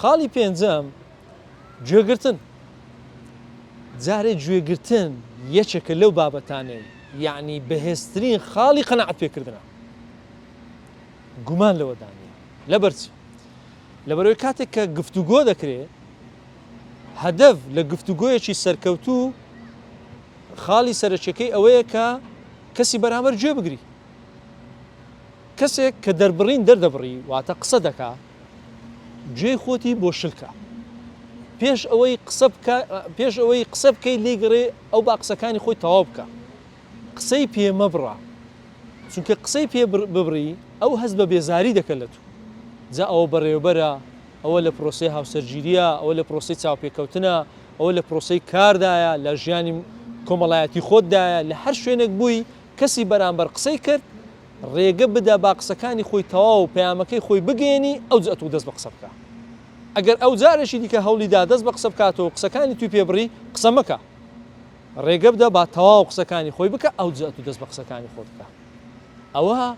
خاڵی پێنجەم گوێگرتن. جارێ گوێگرتن یەکێکە لەو بابەتانەی یەعنی بەهێزترین خاڵی قەناعەت پێکردنە. گومان لەوەدا نییە. لەبەر چی؟ لەبەرئەوەی کاتێک کە گفتوگۆ دەکرێ هەدەف لە گفتوگۆیەکی سەرکەوتوو خاڵی سەرەکیەکەی ئەوەیە کە کەسی بەرامبەر گوێ بگری. کەسێک کە دەربڕین دەردەبڕی واتە قسە دەکا گوێی خۆتی بۆ شل کە. پێش ئەوەی قسە بکە پێش ئەوەی قسە بکەی لێی گەڕێ ئەو با قسەکانی خۆی تەواو بکا. قسەی پێ مەبڕە. چونکە قسەی پێ ببڕی ئەو هەست بە بێزاری دەکە لە تو. جا ئەوە بەڕێوەبەرە، ئەوە لە پرۆسەی هاوسەرگیرییە، ئەوە لە پرۆسەی چاوپێکەوتنە، ئەوە لە پرۆسەی کاردایە، لە ژیانی کۆمەڵایەتی خۆتدایە، لە هەر شوێنێک بووی کەسی بەرامبەر قسەی کرد، ڕێگە بدە با قسەکانی خۆی تەواو و پەیامەکەی خۆی بگەیەنی ئەوجا ئەتوو دەست بە قسە بکە. ئەگەر ئەو جارێکی دیکە هەوڵی دا دەست بە قسە بکاتەوە و قسەکانی توی پێ بڕی، قسە مەکە. ڕێگە بدە با تەواو قسەکانی خۆی بکا ئەوجا ئەتوو دەست بە قسەکانی خۆت بکە. ئەوە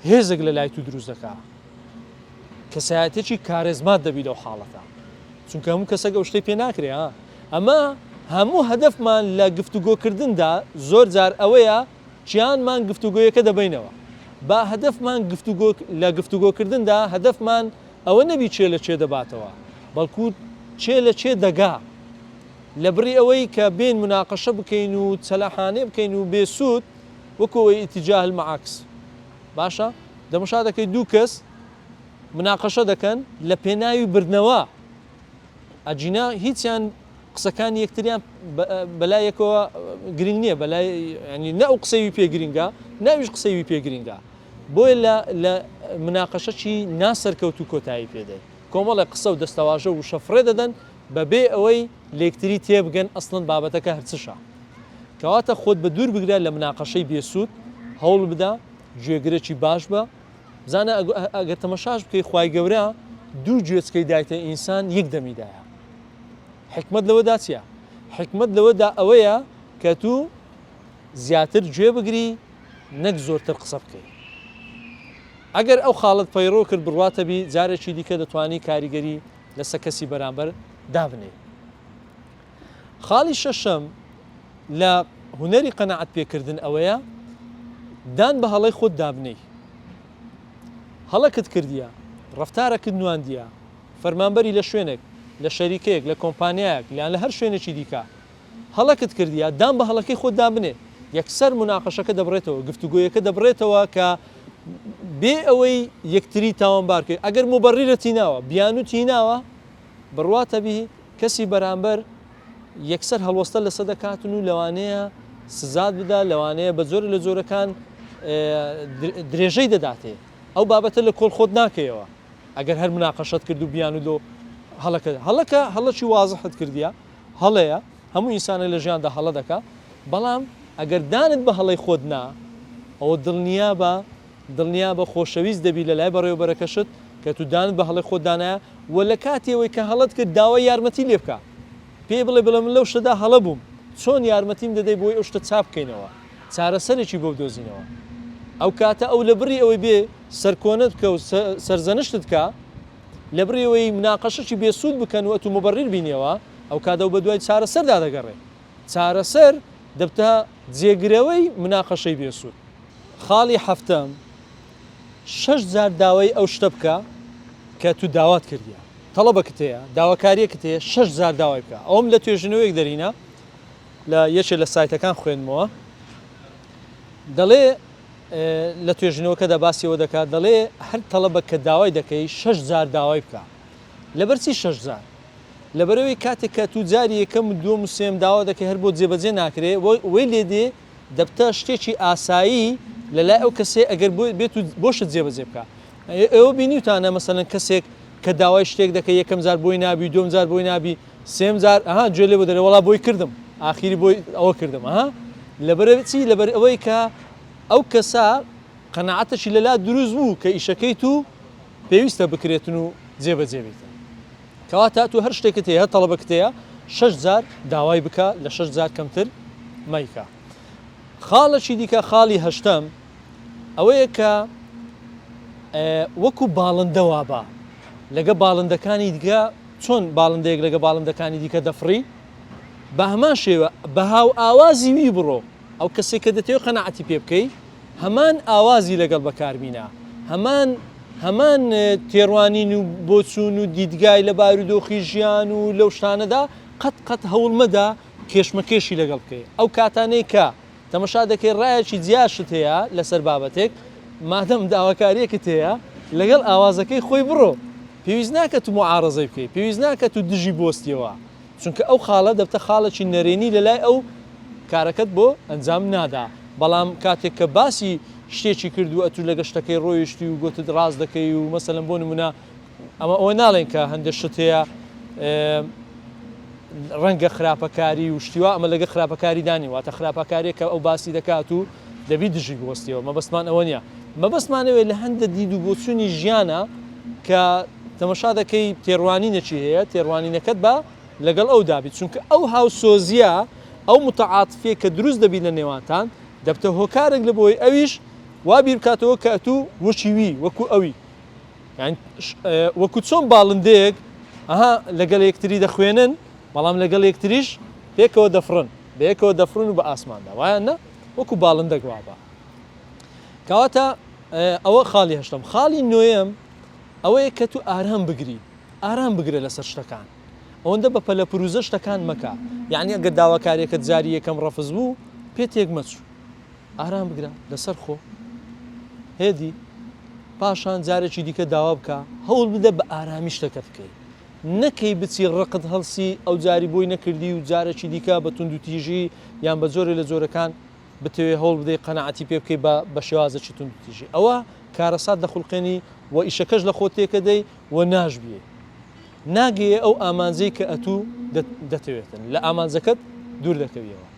هێزێک لە لای تو دروست دەکا. کەسایەتێکی کارێزمات دەبی لەو حاڵەتە. چونکە هەموو کەسێک ئەو شتەی پێ ناکرێ ها. ئەمە هەموو هەدەفمان لە گفتوگۆکردندا زۆر جار ئەوەیە چیانمان گفتوگۆیەکە دەبەینەوە. با هەدەفمان گفتوگۆ لە گفتوگۆکردندا هەدەفمان ئەوە نەبی کێ لە کێ دەباتەوە، بەڵکو کێ لە کێ دەگا. لە بڕی ئەوەی کە بێین موناقەشە بکەین و چەلەحانێ بکەین و بێ سوود، وەکو ئەوەی اتجاه المعاکس. باشە دەمشا دەکەی دوو کەس مناقەشە دەکەن لە پێناوی بردنەوە، ئەگینا هیچیان قسەکانی یەکتریان بەلای یەکەوە گرنگ نییە بەلای ینی نە ئەو قسەی پێ گرنگە ناویش قسەی پێ گرنگە بۆیە لە لە مناقەشەکی ناسەرکەوتو کۆتایی پێدێ کۆمەڵێک قسە و دەستەواژە و وشە فڕێ دەدەن بەبێ ئەوەی لێکتری تێبگەن ئەسڵەن بابەتەکە هەرچشە کەواتە خۆت بە دوور بگرە لە مناقەشەی بێسوود هەوڵ بدە گوێگرێکی باش بە بزانە ئەگەر تەمەشاش بکەی خوای گەورە دوو گوێچکەی دایتە ئینسان یەک دەمی دایە حکمت لەوەدا چییە؟ حکمت لەوەدا ئەوەیە کە تو زیاتر گوێ بگری نەک زۆرتر قسە بکەی ئەگەر ئەو خاڵت پەیڕۆ کرد بڕواتە بی جارێکی دیکە دەتوانی کاریگەری لەسە کەسی بەرامبەر دابنێی. خاڵی شەشەم لە هونەری قەناعەت پێکردن ئەوەیە دان بە هەڵەی خۆت دابنێی. هەڵەکت کردیە، ڕەفتارەکت نواندیە، فەرمانبەری لە شوێنێک، لە شەریکەیەک، لە کۆمپانیایەک یان لە هەر شوێنێکی دیکە هەڵەکت کردیە، دان بە هەڵەکەی خۆت دابنێ. یەکسەر موناقەشەکە دەبڕێتەوە، گفتوگۆیەکە دەبڕێتەوە کە بێ ئەوەی یەکتری تاوانبار بکەی، ئەگەر موبەڕیرت هیناوە، بیانووت هیناوە، بڕواتە بی کەسی بەرامبەر یەکسەر هەڵوەستە لەسە دەکاتن و لەوانەیە سزات بدا، لەوانەیە بە جۆرێ لە جۆرەکان درێژەی دەداتێ. ئەو بابەتە لە کۆڵ خۆت ناکەیەوە. ئەگەر هەر مناقەشەت کرد و بیانوو لۆ هەڵەکە، هەڵەکە هەڵەکی وازحت کردیە، هەڵەیە، هەموو ئینسانێک لە ژیاندا هەڵە دەکا، بەڵام ئەگەر دانت بە هەڵەی خۆت نا، ئەوە دڵنیابە، دڵنیابە خۆشەویست دەبی لە لای بەڕێوەبەرەکەشت کە تو دانت بە هەڵەی خۆت دانایە و لە کاتی ئەوەی کە هەڵەت کرد داوای یارمەتی لێ بکە. پێی بڵێ بڵێ من لەو شتەدا هەڵە بووم، چۆن یارمەتیم دەدەی بۆی ئەو شتە چاک بکەینەوە، چارەسەرێکی بۆ بدۆزینەوە. ئەو کاتە ئەو لە بڕی ئەوەی بێ سەرکۆنەت بکە و سەرزەنشتت کا، لە بڕی ئەوەی مناقەشەکی بێ سوود بکەن و ئەتوو موبەڕیر بینیەوە، ئەو کات ئەو بەدوای چارەسەردا دەگەڕێ. چارەسەر دەبتە جێگرەوەی مناقەشەی بێ سوود. خاڵی حەفتەم، شەش جار داوای ئەو شتە بکە کە تو داوات کردیە. تەڵەبەکت هەیە، داواکاریەکت هەیە، شەش جار داوای بکە. ئەوەم لە توێژینەوەیەک دەرهینا، لە یەکێ لە سایتەکان خوێندمەوە. دەڵێ لە توێژینەوەکەدا باسی ئەوە دەکات، دەڵێ هەر تەڵەبەک کە داوای دەکەی شەش جار داوای بکە. لەبەر چی شەش جار؟ لەبەرئەوەی کاتێک کە تو جاری یەکەم و دووەم و سێیەم داوا دەکەی هەر بۆت جێبەجێ ناکرێ، وەی لێ دێ دەبتە شتێکی ئاسایی لە لای ئەو کەسەی ئەگەر بێت و بۆشت جێبەجێ بکا. ئێوە بینیوتانە مەسەلەن کەسێک کە داوای شتێک دەکەی یەکەم جار بۆی نابی، دووەم جار بۆی نابی، سێیەم جار ئەها گوێ لێ بۆ دەرێ وەڵا بۆی کردم، ئاخیری بۆی ئەوە کردم ئەها. لەبەر چی؟ لەبەر ئەوەی کە ئەو کەسە قەناعەتێکی لەلا دروست بوو کە ئیشەکەی تو پێویستە بکرێتن و جێبەجێ بیتن. کەواتە تو هەر شتێکت هەیە، هەر تەڵەبەکت هەیە، شەش جار داوای بکە، لە شەش جار کەمتر مەیکە. خاڵێکی دیکە، خاڵی هەشتەم، ئەوەیە کە وەکو باڵندە وابە، لەگە باڵندەکانی دیکە چۆن باڵندەیەک لەگە باڵندەکانی دیکە دەفڕی بە هەمان شێوە بە هاو ئاوازی وی بڕۆ ئەو کەسێک کە دەتەوێت قەناعەتی پێ بکەی هەمان ئاوازی لەگەڵ بەکاربینە هەمان هەمان تێڕوانین و بۆچوون و دیدگای لە بارودۆخی ژیان و لەو شتانەدا قەت قەت هەوڵ مەدە کێشمەکێشی لەگەڵ بکەی ئەو کاتانەی کە تەمەشا دەکەی ڕایەکی جیاشت هەیە لەسەر بابەتێک مادەم داواکاریەکت هەیە لەگەڵ ئاوازەکەی خۆی بڕۆ پێویست ناکە تو معارەزەی بکەی پێویست ناکە تو دژی بۆستیەوە چونکە ئەو خاڵە دەبتە خاڵێکی نەرێنی لەلای ئەو کارەکەت بۆ ئەنجام نادا بەڵام کاتێک کە باسی شتێکی کرد و ئەتو لەگە شتەکەی ڕۆیشتی و گوتت ڕاست دەکەی و مەسەلەن بۆ نمونە ئەمە ئەوە ناڵێن کە هەندێک شت هەیە ڕەنگە خراپەکاری و شتیوا ئەمە لەگە خراپەکاری دانی واتە خراپەکاریە کە ئەو باسی دەکات و دەبی دژی بوەستیەوە مەبەستمان ئەوە نییە مەبەستمانەوێت لە هەندە دید و بۆچوونی ژیانە کە تەمەشا دەکەی تێڕوانینێکی هەیە تێڕوانینەکەت بە لەگەڵ ئەو دابیت چونکە ئەو هاوسۆزیە ئەو متعاتفیە کە دروست دەبی لە نێوانتان دەبتە هۆکارێک لە بۆی ئەویش وا بیر بکاتەوە کە ئەتوو وەکی وی وەکو ئەوی یان وەکو چۆن باڵندەیەک ئەها لەگەڵ یەکتری دەخوێنن بەڵام لەگەڵ یەکتریش پێکەوە دەفڕن بەیەکەوە دەفڕن و بە ئاسماندا وایان نا وەکو باڵندەک وابە کەواتە ئەوە خاڵی هەشتم خاڵی نۆیەم ئەوەیە کە تو ئارام بگری ئارام بگرە لەسەر شتەکان ئەوەندە بە پەلە پروزە شتەکان مەکە یعنی ئەگەر داواکاریەکەت جاری یەکەم ڕەفز بوو پێ تێک مەچوو ئارام بگرە لەسەر خۆ هێدی پاشان جارێکی دیکە داوا بکە هەوڵ بدە بە ئارامی شتەکەت بکەی نەکەی بچی ڕقت هەڵسی ئەو جاری بۆی نەکردی و جارێکی دیکە بە توندوتیژی یان بە جۆرێ لە جۆرەکان بتەوێ هەوڵ بدەی قەناعەتی پێ بکەی بە بە شێوازێکی توندوتیژی ئەوە کارەسات دەخولقێنی و ئیشەکەش لە خۆت تێکەدەی و ناشبیەی ناگەیە ئەو ئامانجەی کە ئەتوو دەتەوێتن لە ئامانجەکەت دوور دەکەویەوە.